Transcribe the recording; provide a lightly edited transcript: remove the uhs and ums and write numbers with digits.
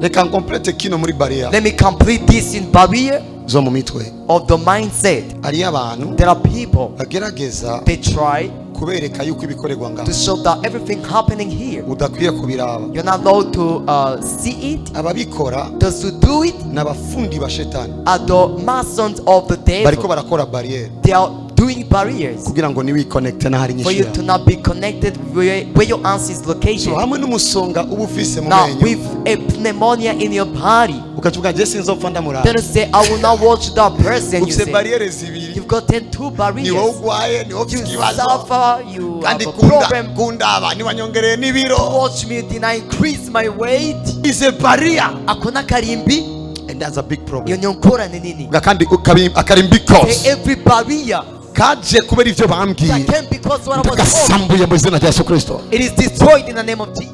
Reka ncomplete kino muri barrier Let me complete this in barrier zo mu mitwe. Of the mindset. Hariyo abantu There are people, bagerageza they try kubereka yuko ibikorerwa ngaho to show that everything happening here, udakwiye kubiraba. You're not allowed to see it. Ababikora Those who do it ni abafundi ba shetani. Are the masons of the Bariko devil. barakora barrier They are doing barriers kugira ngo ntiwikonekite n'ahari for inyishu you yawe. To not be connected where your answer is located. So hamwe n'umusonga uba ufise mu Now, menyo with a pneumonia in your body, ukavuga nje sinzopfa ndamuraba. Then you say, "I will not watch that person." You Ufise say, barriere zibiri. You've gotten two Ni wowe barriers. ugwaye ni wowe ufite You ikibazo suffer, you kandi have a kunda problem. kundaba ntiwanyongereye n'ibiro. Watch me, did I increase my weight? Is a barrier Ako n'akarimbi. And that's a big Iyo problem. niyo ngorane nini. Kandi akarimbi Say kose every barrier kaje kubera ivyo bambwiye that came because what I was told, ndagasambuye mu izina rya Yesu Kristo. it is destroyed in the name of Jesus.